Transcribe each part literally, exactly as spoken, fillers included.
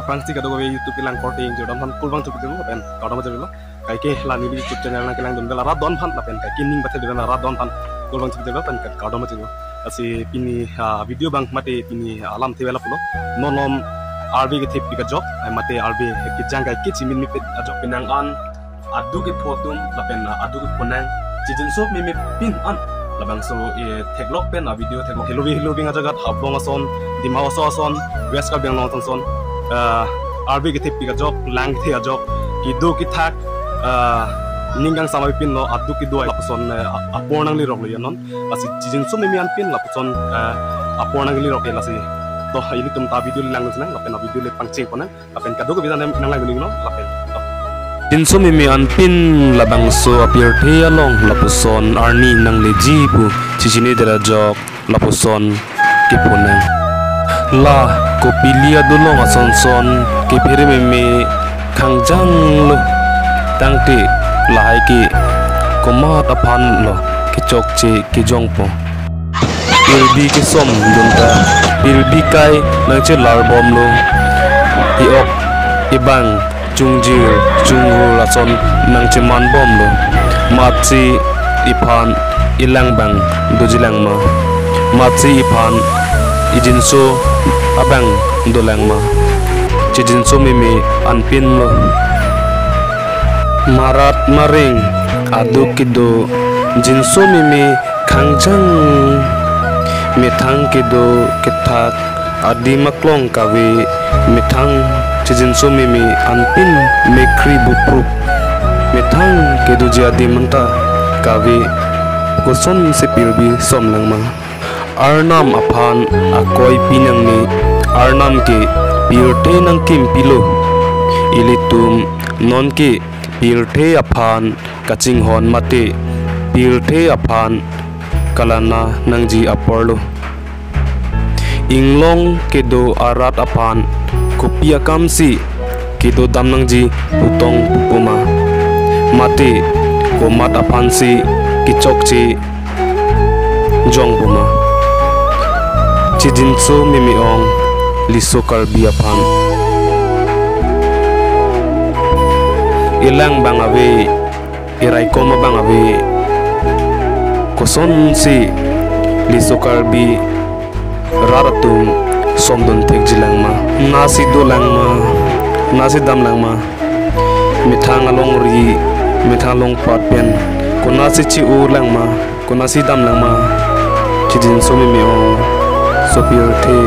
Pangsi kadokave YouTube kelang korte ingjir don aphan kurvangthu pidunlo pen kardom pajirlo. Kaike la neli YouTube channel nangkelangdun pen arat don aphan lapen kaike ning pathe dun arat don aphan kurvangthu pidunlo pen kardom pajirlo. Lasi pini, ah, video abang mate pini alamthe ave lapulo. Non malom arve kethepik ajok, ah, mate arve kejang kaike chiminmepik ajok penang an aduk kepho atum lapen aduk kepho nang chijinso meme pin an labangso, eh, theklok pen a video theklok. Helo vi helo ving ajagat Haflong ason, Dima Hasao ason, West Karbi Anglong ason, eh, arve kethepik ajok, langthe ajok, kedo kethak, eh, ning kangsam avepinlo, aduk kedo lapuson, eh, a-, apor nangleroklo ya non. Lasi chijinso meme anpin lapuson, eh, apor nanglerok ya lasi. To, ilitum ta video le langdun sinang, lapen a video le pangcheng ponnang. Lapen kadokave ta nanglangdun iknon lapen. Chijinso meme anpin labangso apirthe along lapuson arni nangleji pu chechinidet ajok lapuson kepho nang. La kopili adolong asonson kephere meme khangjanglo tangte lahai ke komat aphanlo kechokche kejongpo. Pirbi kesomdun ta, pirbi kai nangchelar bomlo. E-ok, ebang, chungjir, chunghur ason nangcheman bomlo. Matsi iphan elang abang doji lang ma? Matsi iphan ijinso abang dolang ma? Chijinso meme anpinlo. Marat mareng aduk kedo jinso meme khangjang, methang kedo kethak adim aklong kave, methang chijinso meme anpin mekkri buprup, methang kedoji adim anta kave, kosonsi pirbi somlang ma? Arnam aphan akoi pi nangne, Arnam ke pirthe nangkimpilo. Ilitum nonke pirthe aphan kachinghon mate pirthe aphan kalana nangji aporlo. Inglong kedo arat aphan kopi akamsi kedodam nangji putong pu puma? Mate komat aphansi kechokche jong puma? Chijinso meme ong, Liso Karbi aphan elang abang ave, eraikom abang ave, kosonsi Liso Karbi rat atum somdun thekji lang ma? Nasi dolang ma? Nasi damlang ma? Methang alongri, methang alongpat pen konatsi che-o lang ma? Konatsi damlang ma? Chijinso meme ong, sopirthe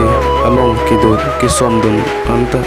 along kedo kesomdun anta.